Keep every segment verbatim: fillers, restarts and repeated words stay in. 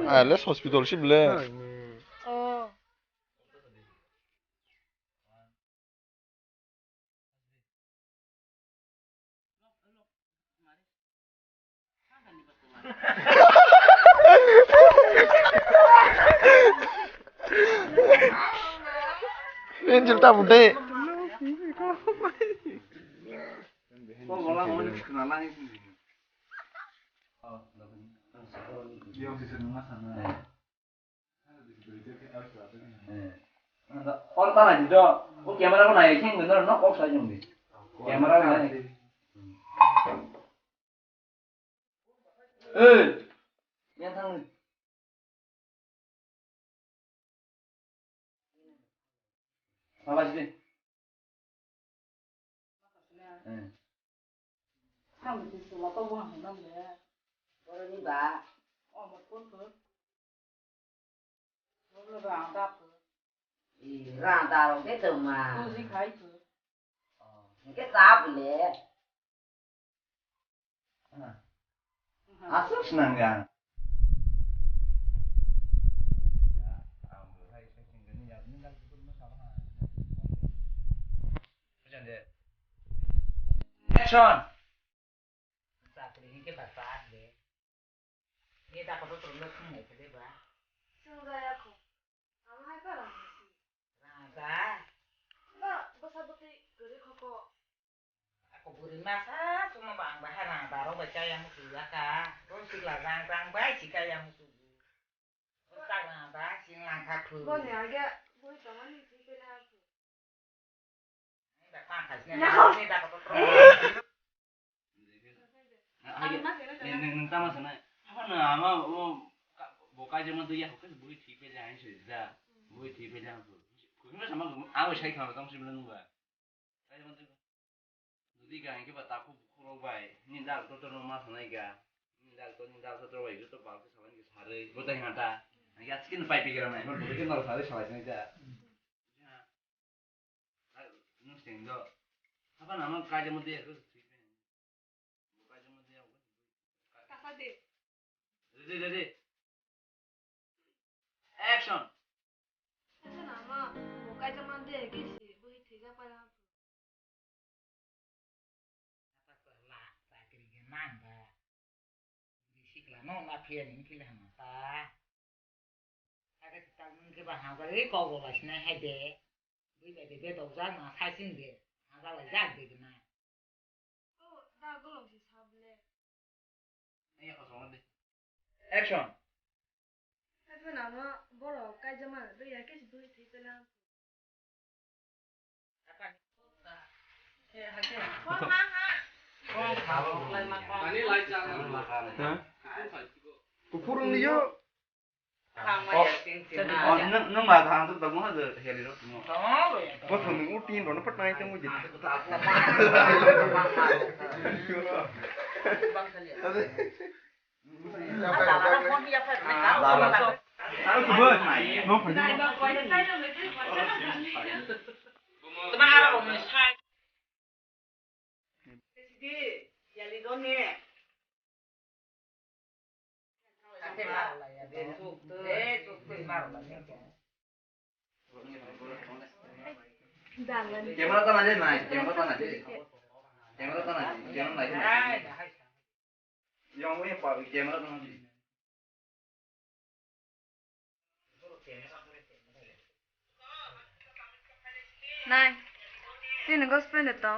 Ah, les hospital si ble. Oh. Angel ta bude. Hor ta nai di do. O camera bo nai khe wngwi norok no kok sai wngwi. Camera bo nai. Ei. Yang thang. Salah sini. Eh. Sambil sila to buang henam le. Orang ni ba. Oh, mau pun tu. Rang da pho. I rang da rong ke tong ma. Ko ji khai pho. Oh, ke ta pho le. Ah. Asuk senang ya. Action. Chakri hingke ba chaat le. Ni da kotor kotor no thung nai khe ba. Chwng jaya kho. Amo hai pa rang si. Rang da. Ba bwsa bwtwi kwrwi kho ko. Ako bwrwi masa chuma bang ba ha rang da rok bai kaya mutu ya ka. Ro sikla rang rang bai si kaya mutu. Bwsa rang da sing lang kha khu. Boni age bui tongani si kele ha khu. Nung tama sana. Apa na ama o bo kaisa ma tuya ko bui thi pe jang se da. Bui thi pe jang ko. Ko ma sama ko a sai kha tong sim nung ba. Kaisa ma tu. Dudi ga ke ba ta ko ko bai. Ni da to to ma sana ga. Ni da to ni da to bai to ba ko sa ni sare. Bo ta hata. Ni ga skin pai pe gra mai. Bo ke no sare sa ni da. Nung seng do. Apa nama kaja mo de ko sui pe. Kaja mo de. Kasa de. Ready, ready. Action. Kasa nama mo kaja mo de ke si bui thiga para. Apa ko la ta kri ge man ba. Di sikla no na phiya ni phila hama ta. Aga si tal mung ke ba ha ga le ko go la sina hai de. Bui bai de be dok jak na sai sing de. Ha ga la jak de na. Oh, da golong si sable. Ni ko song de. Action. Apa nama boro kaja ma do ya ke si bui thi pela. Kuphur wng liyo. Oh, nung, nung ma thang tu tamo ha de heli ro tamo. Bo thong nung utin ro no pat nai tamo jit. Camera ta nai nai, camera ta nai, camera ta nai, camera nai. Yang ni pa camera ta nai. Nai. Sini go spend to.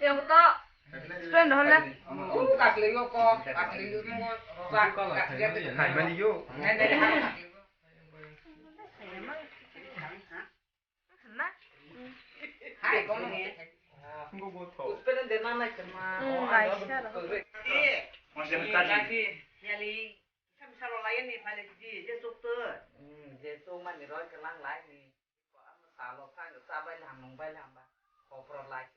Yang to spend hole. Kakle yo ko, kakle yo mo, kakle yo. Na? Hai, kono. Uspere de na na kema. Hmm, laisa ro. Yali. Sam salo lai ni phale di, je suk to. Hmm, je suk mani roi kelang lai ni. Ko am salo kha, sa bai lam nong bai lam ba. Kopro lai.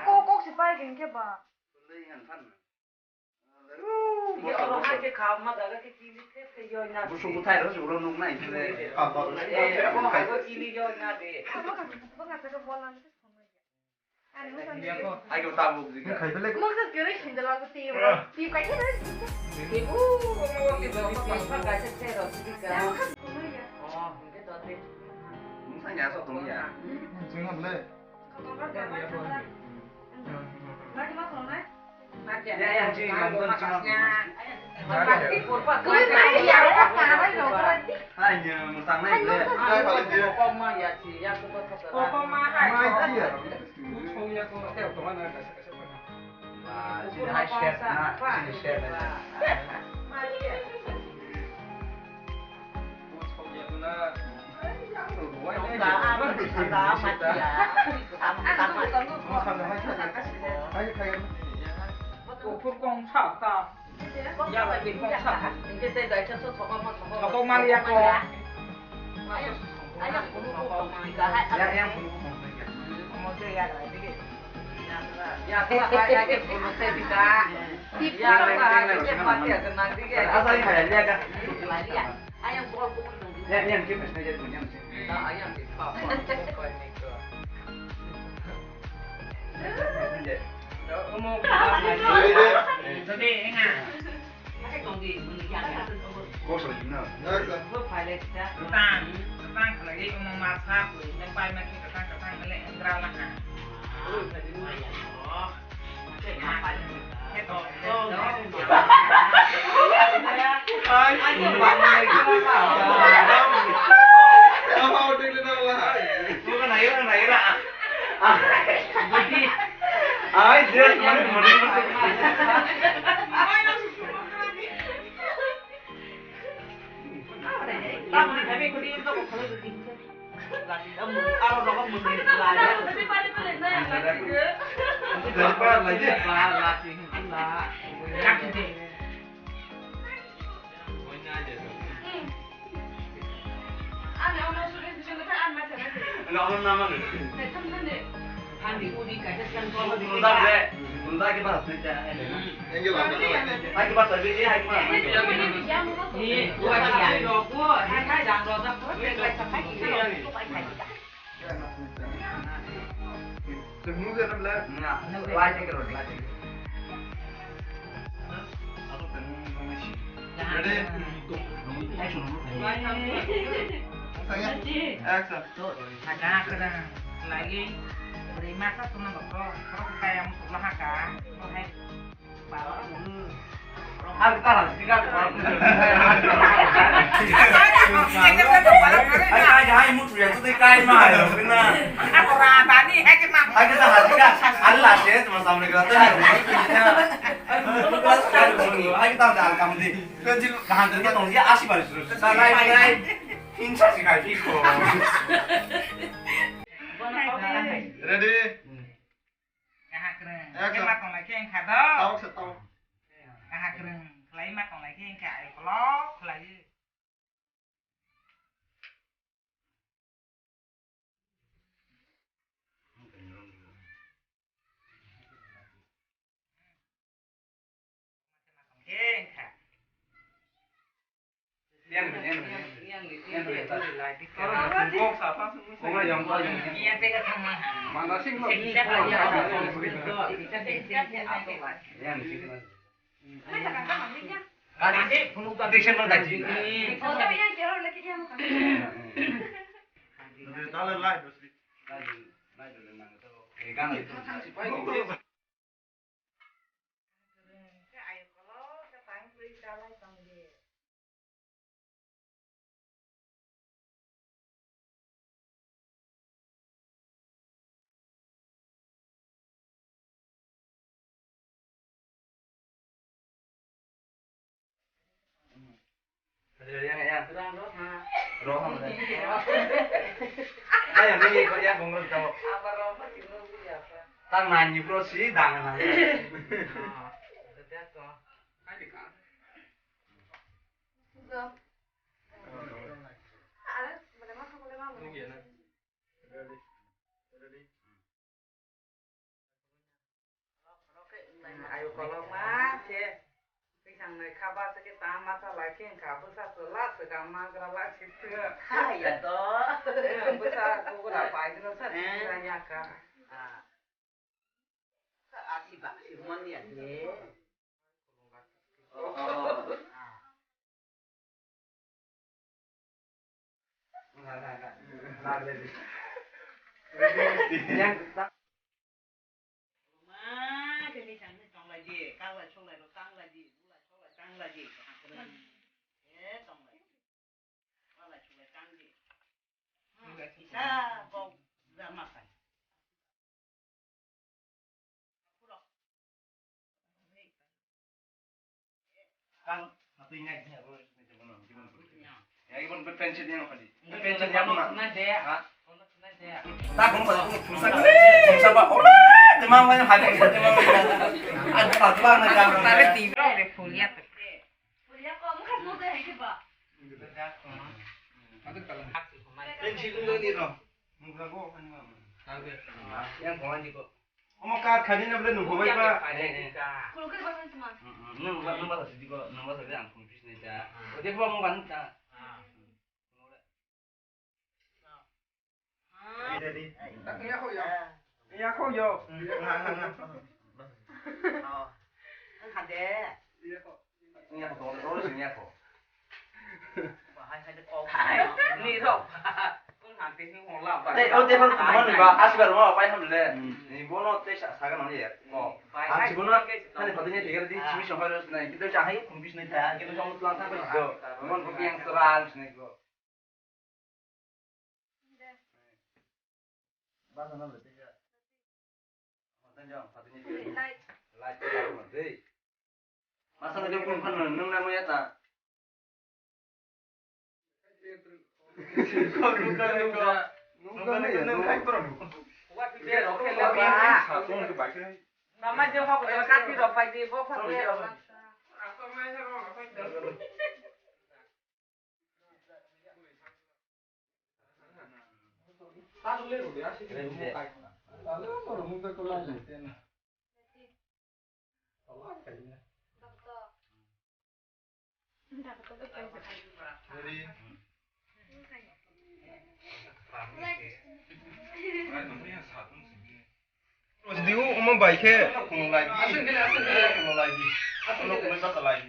Kok, kok si pai keng khe ba. Busung kuthai rw se ulo nuk nai khe. Bwkha, bwkha se bolan se songwi ya. Ani bwkha se. Ai ko tabuk jika. Khai bele. Bwkha se kere sindala ko ti. Ti kai khe. Ti bu ko mo ti do ko pa ka se se ro ti ka. Oh, ke to te. Mung sang ya so tong ya. Jing ham le. Kuphur kong sa ta. Ya, ba, di kong sa. Thokok mali ya ko. Ya, ya, Kwthang, kwthang khlaiwi omo masa kwrwi, nang pai mankhe kwthang, kwthang hwnwi wngkra laha. Ai, dress mani mani. Ready? Action. Action. Lagi, beri masa tu nama kau, kau kaya musuh lah kan, kau hai. Hai, hai, mutu ya, tu kai mai, na. Aku rata ni, hai, cuma. Hai, kita hati kan, Allah sih, cuma sama dengan tu. Hai, kita udah alhamdulillah. Kahan tu kita tong dia asih baris terus. Sarai, sarai. Hinsa sih kai, kiko. Ready? Kaha kwrwng. Action. Khe ma tong lai khe wng kha do. Tabuk se tabuk. Kaha kwrwng khlai ma tong lai khe wng kha ai ulo khlai. Khe wng kha. Kwrwng khe ayuk ulo kwthang kwrwi chalai tong di. Yang, yang. Roham. Ayah, ini kok yang bongol tau. Tang nani bro si dang nani. Ayo kolokma khe twi sangnai kha basa khe ta masa lai khe wngkha bwsa chwla swkang magra lai se thwk. Haiya to. Bwsa kugra pai dino sa thwk ya ka. Asi bak si mon ya de. Ma, kini kang ni tong lai di, kang lai chong lai ro tang lai di, bu lai chong lai tang lai di. Eh, tong lai. Wa lai chong lai tang di. Isa bo drama kai. Kang, atui ngai, ngai, abo, abo, abo, abo, abo. Ya, ibon be pension yang kali. Pension yang mana? Na de. Ha? Na de. Tak, kamu pada kamu susah kan? Susah, Pak. Oh, demam lain hati, demam lain. Ada apa, apa, nak, Kang? Tare tiba de kuliah. Kuliah kok, muka semua saya hidup, Pak. Pension dulu ni, Rom. Muka kok, kan, Rom. Yang kawan juga. Omo kar khaina bole nungkho bai ba. Khulukhe ba tong tuma. Nung ba, nung ba sidi ko, nung ba sidi ang khum pis nai ta. O de ba mo ban ta. Iya ko yo. Iya ko yo. Ang hade. Nya ko, ro ro nya ko. Bahai hai de ko. Ni ro. Kung han te ni ho la ba. Te o te ban ko man ba, as bar ma pai ham le. Ni bono te sa sa ga no ye. Ko. Ang si bono, kan ko te ni te ga di, si mi so ha ro na, ki to sa hai, kung bis ni ta, ki to sa mo tlang ta ba do. Mon ko yang sra ni ko. Basa na le te ya. Masa ni jong phano nung na mo ya ta. Nung na mo ya nung. Mama je hok le kati rok pai di bo phano. Diu omo bai khe. Aswk khe, aswk khe. Aswk khe, aswk khe. Ano khe basa lai.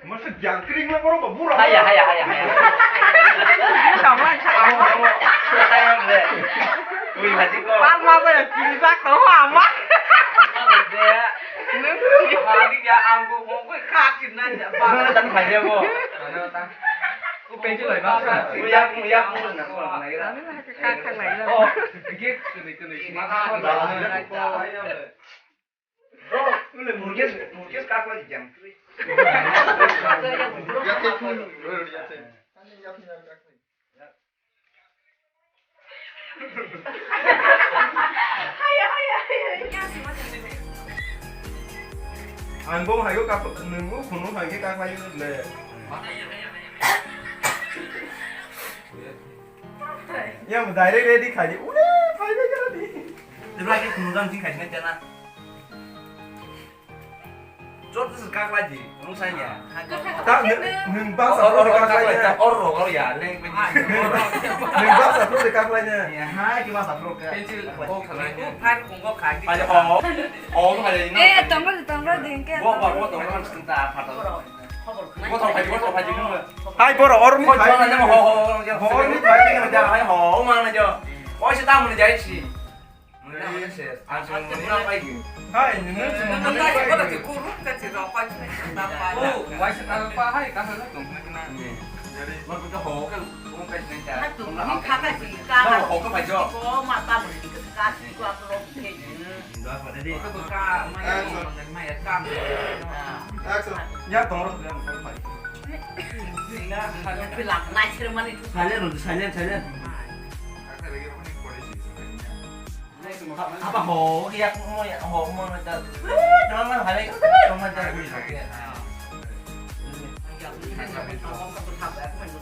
Masa jangkrik na borok ba bura. Haya, haya, haya, haya. Ini sama, sama. Ui, haji ko. Pas masa ya, kiri sak tahu amat. Lagi ya, anggo mo, gue kakin aja. Mana tadi haji mo? Mana tadi? Ku pensil lai ba. Ku yak, ku yak, ku na, ku na, ku na. Kami lah ke kakak lai lah. Oh, dikit, kene, kene. Mata, mata. Bro, murkes, murkes kakla jam kri. Ya ke kun, bro, ya ke. Ang bo hayo kap, nunggu kunu hayo kap hayo le. Ya, direct ready khai di. Ule, khai di, khai di. Tebra ke kunu dam sing khai di, chana. Joto se kaklaidi, nung sanya. Ta nung, nung bangsa pro de kaklaina. Or ro, or ya, leng pe. Nung bangsa pro de kaklaina. Ya, ha, ki bangsa pro ka. Pencil, oh, khalai. Phar kung ko khai. Aja, oh, oh, khai na. Eh, tongro, tongro, din ke. Bo, bo, bo, tongro, ta, phato. Bo, tong khai, bo, tong khai, mo. Hai, boro, or mi khai. Ho, ho, ho, ho, ho, or mi khai. Hai, ho, mang na jo. Oi, se ta mun jai si. Hai, nini. Oh, waisa ta pa hai ka sa tong na. Mo ko ho ka, ko ka ni ta. Aku aku rok ke. Action. Action. Ya, toro. Silent, silent, silent. Apa ho, ya, mo, ya, ho, mo, ta. Teman-teman, hai, teman-teman, hai.